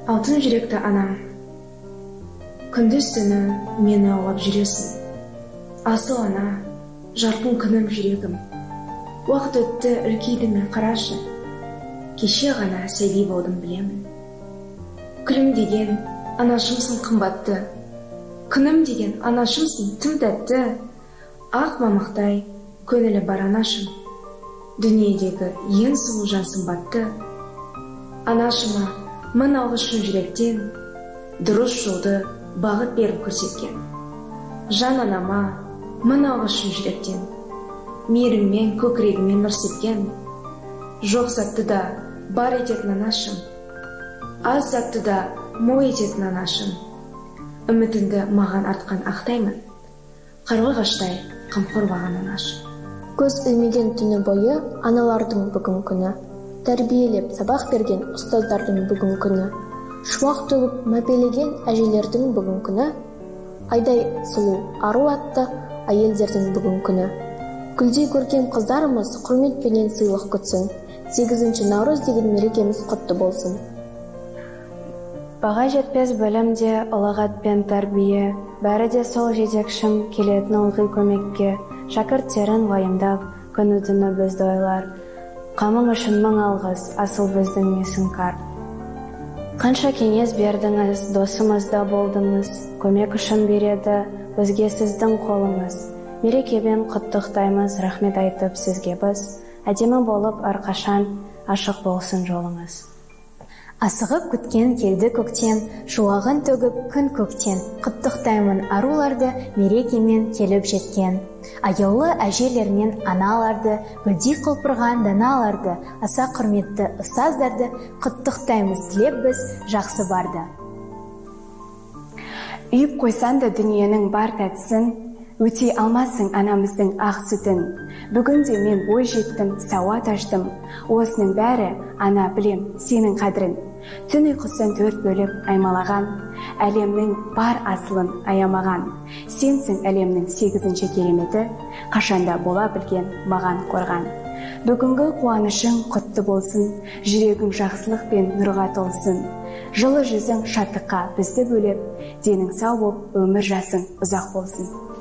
Алтын жүректі анам, күндіз түні мені аулап жүресің. Асыл ана, жарқын күнім жүрегім. Уақыт өтті, үлкейдім мен, қарашы. Кеше ғана сәби болдым, білемін. Күлімдеген анашымсың қымбатты. Күнім деген анашымсың тым тәтті. Ақ мамықтай көңілі бар анашым. Дүниедегі ең сұлу жан сымбатты. Анашыма мың алғыс шын жүректен, дұрыс жолды бағыт беріп көрсеткен. Жан анама мың алғыс шын жүректен, мейіріммен көкірегіме нұр сепкен. Жоқ затты да бар ететін анашым, аз затты да мол ететін анашым. Үмітіңді маған артқан ақтаймын, қарлығаштай қамқор маған анашым. Көз ілмеген түні бойы аналардың бүгін күні, тәрбиелеп сабақ берген ұстаздардың бүгін күні, шуақ төгіп мәпелеген әжелердің бүгін күні, айдай сұлу ару атты әйелдердің бүгін күні. Гүлдей көркем қыздарымыз құрметпенен сыйлық күтсін. 8 наурыз деген мерекеміз құтты болсын. Баға жетпес білім де, ұлағат пен тәрбие, бәрі де сол жетекшім келетін ылғи көмекке, шәкірттерін уайымдап, күні түні бізді ойлар. Қамың үшін мың алғыс, асыл біздің Месіңкар. Қанша кеңес бердіңіз, досымыз да болдыңыз, көмек үшін береді бізге сіздің қолыңыз. Мерекемен құттықтаймыз, рахмет айтып сізге біз, әдемі болып әрқашан ашық болсын жолыңыз. Асығып күткен келді көктем, шуағын төгіп күн көктен, құттықтаймын аруларды мерекемен келіп жеткен. Аяулы әжелер мен аналарды, гүлдей құлпырған даналарды, аса құрметті ұстаздарды құттықтаймыз тілеп біз жақсы барды. Үйіп қойсаң да дүниенің бар тәттісін, өтей алмасың анамыздың ақ сүтін. Бүгін де мен бой жеттім, сауат аштым. Осының бәрі, ана, білем, сенің қадірін. Түн ұйқысын төрт бөліп аймалаған, әлемнің бар асылын аямаған. Сенсің әлемнің 8 кереметі, қашанда бола білген маған қорған. Бүгінгі қуанышың құтты болсын, жүрегің жақсылық пен нұрға толсын. Жылы жүзің шаттыққа бізді бөлеп, денің сау боп, өмір жасың ұзақ болсын.